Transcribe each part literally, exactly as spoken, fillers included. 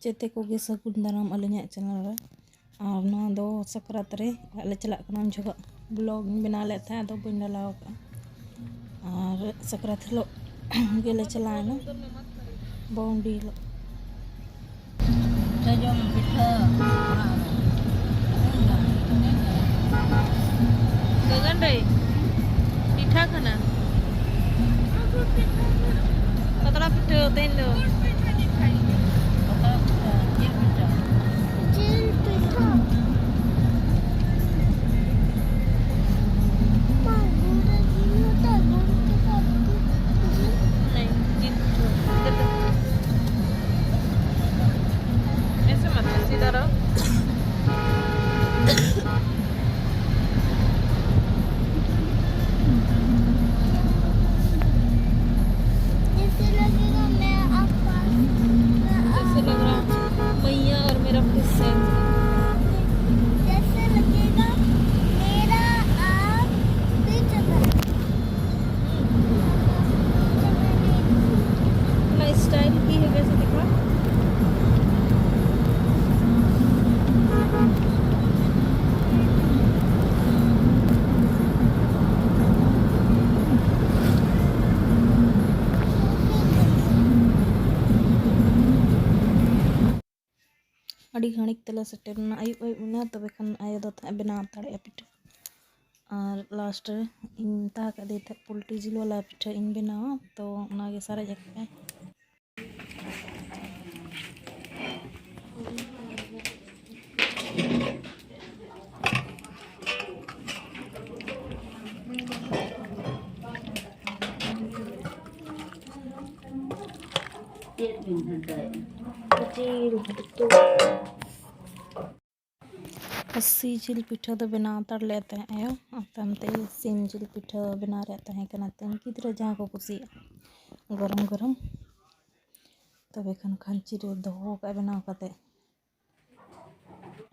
ᱡᱮᱛᱮ ᱠᱚᱜᱮ ᱥᱟᱹᱜᱩᱱ ᱫᱟᱨᱟᱢ ᱟᱹᱞᱤᱧᱟᱜ ᱪᱮᱱᱮᱞ ᱨᱮ᱾ ᱟᱨ ᱱᱚᱣᱟ ᱫᱚ ᱥᱟᱠᱨᱟᱛ ᱨᱮ ᱚᱲᱟᱜ ᱞᱮ ᱪᱟᱞᱟᱜ ᱠᱟᱱᱟ, ᱩᱱ ᱡᱚᱠᱷᱚᱱ ᱵᱞᱚᱜ ᱤᱧ ᱵᱮᱱᱟᱣ ᱞᱮᱫ ᱛᱟᱦᱮᱸᱫ, ᱟᱫᱚ ᱵᱟᱹᱧ ᱰᱟᱞᱟᱣ ᱟᱠᱟᱫᱼᱟ᱾ ᱟᱨ ᱥᱟᱠᱨᱟᱛ ᱦᱤᱞᱳᱜ ᱜᱮᱞᱮ ᱪᱟᱞᱟᱣᱮᱱᱟ, ᱵᱟᱣᱩᱱᱰᱤ ᱦᱤᱞᱳᱜ᱾ ᱯᱤᱴᱷᱟᱹ ᱡᱚᱢ, ᱯᱤᱴᱷᱟᱹ᱾ ᱜᱚᱜᱚᱱ ᱨᱮ ᱯᱤᱴᱷᱟᱹ ᱠᱟᱱᱟ᱾ ᱯᱟᱛᱲᱟ ᱯᱤᱴᱷᱟᱹ ᱛᱮᱦᱮᱧ ᱫᱚ᱾ ᱯᱟᱛᱲᱟ ᱯᱤᱴᱷᱟᱹ, ᱡᱤᱞ ᱯᱤᱴᱷᱟᱹ᱾ ᱡᱤᱞ ᱯᱤᱴᱷᱟᱹ᱾ ᱢᱟ, ᱜᱩᱲ ᱨᱮ ᱡᱤᱞ ᱦᱟᱛᱟᱣ, ᱜᱩᱲ ᱯᱤᱴᱷᱟᱹ᱾ ᱡᱤᱞ ᱯᱤᱴᱷᱟᱹ᱾ ᱫᱮ, ᱫᱮ᱾ ᱮᱥᱮ ᱢᱟᱛᱚ ᱥᱤᱫᱷᱟ ᱨᱚ᱾ कैसे लगेगा मेरा आसपास? कैसे लग रहा है? मैया और मेरा फिश है। कैसे लगेगा मेरा आप बीच में? अपना स्टाइल की है, कैसे दिखा? ᱟᱹᱰᱤ ᱜᱷᱟᱹᱲᱤᱡ ᱛᱮᱞᱮ ᱥᱮᱴᱮᱨ ᱮᱱᱟ, ᱟᱹᱭᱩᱵ ᱟᱹᱭᱩᱵ ᱮᱱᱟ, ᱛᱚᱵᱮ ᱠᱷᱟᱱ ᱟᱭᱳ ᱫᱚ ᱛᱟᱦᱮᱸᱫ ᱵᱮᱱᱟᱣ ᱦᱟᱛᱟᱲᱮᱜᱼᱟ ᱯᱤᱴᱷᱟᱹ᱾ ᱟᱨ ᱞᱟᱥᱴ ᱨᱮ ᱤᱧ ᱢᱮᱛᱟ ᱟᱠᱟᱫᱮ ᱛᱟᱦᱮᱸᱫ ᱯᱳᱞᱴᱤ ᱡᱤᱞ ᱵᱟᱞᱟ ᱯᱤᱴᱷᱟᱹ ᱤᱧ ᱵᱮᱱᱟᱣᱟ, ᱛᱚ ᱚᱱᱟᱜᱮ ᱥᱟᱨᱮᱡ ᱟᱠᱟᱫᱟᱭ᱾ ᱪᱮᱫ ᱵᱤᱱ ᱜᱷᱟᱱᱴᱟᱭᱮᱫᱼᱟ? ᱡᱤᱞ ᱩᱛᱩ᱾ ᱠᱷᱟᱹᱥᱤ ᱡᱤᱞ ᱯᱤᱴᱷᱟᱹ ᱫᱚ ᱵᱮᱱᱟᱣ ᱦᱟᱛᱟᱲ ᱞᱮᱫ ᱛᱟᱦᱮᱸᱫ ᱟᱭᱳ, ᱟᱨ ᱛᱟᱭᱚᱢ ᱛᱮ ᱥᱤᱢ ᱡᱤᱞ ᱯᱤᱴᱷᱟᱹ ᱵᱮᱱᱟᱣ ᱨᱮᱭᱟᱜ ᱛᱟᱦᱮᱸ ᱠᱟᱱᱟ ᱛᱤᱧ, ᱜᱤᱫᱽᱨᱟᱹ ᱡᱟᱦᱟᱸ ᱠᱚ ᱠᱩᱥᱤᱭᱟᱜᱼᱟ ᱜᱚᱨᱚᱢ ᱜᱚᱨᱚᱢ᱾ ᱛᱚᱵᱮ ᱠᱷᱟᱱ ᱠᱷᱟᱧᱪᱤ ᱨᱮ ᱫᱚᱦᱚ ᱠᱟᱜᱼᱟ ᱵᱮᱱᱟᱣ ᱠᱟᱛᱮ᱾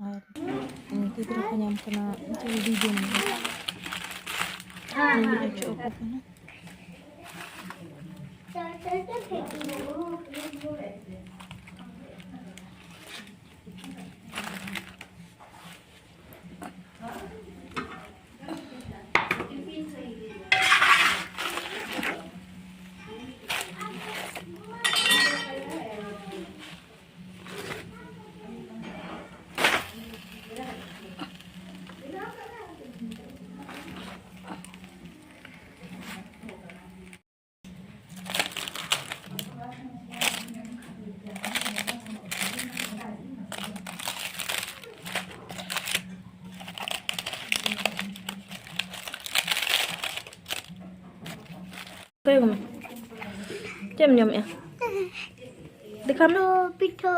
ᱟᱨ ᱜᱤᱫᱽᱨᱟᱹ ᱠᱚ ᱧᱟᱢ ᱠᱟᱱᱟ, ᱡᱚᱞᱫᱤ ᱡᱚᱢ ᱞᱟᱹᱜᱤᱫ ᱦᱚᱪᱚ ᱟᱠᱚ ᱠᱟᱱᱟ᱾ ᱚᱠᱚᱭ ᱠᱟᱱᱟ? ᱪᱮᱫ ᱮᱢ ᱡᱚᱢᱮᱜᱼᱟ? ᱫᱮᱠᱷᱟᱣ ᱢᱮ᱾ ᱯᱤᱴᱷᱟᱹ᱾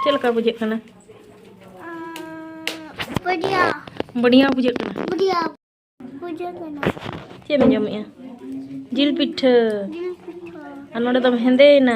ᱪᱮᱫ ᱞᱮᱠᱟ ᱵᱩᱡᱷᱟᱹᱜ ᱠᱟᱱᱟ? ᱵᱟᱹᱲᱤᱭᱟ᱾ ᱵᱟᱹᱲᱤᱭᱟ ᱵᱩᱡᱷᱟᱹᱜ ᱠᱟᱱᱟ? ᱵᱟᱹᱲᱤᱭᱟ ᱵᱩᱡᱷᱟᱹᱜ ᱠᱟᱱᱟ᱾ ᱪᱮᱫ ᱮᱢ ᱡᱚᱢᱮᱜᱼᱟ? ᱡᱤᱞ ᱯᱤᱴᱷᱟᱹ᱾ ᱡᱤᱞ ᱯᱤᱴᱷᱟᱹ᱾ ᱟᱨ ᱱᱚᱰᱮ ᱫᱚᱢ ᱦᱮᱸᱫᱮᱭᱮᱱᱟ᱾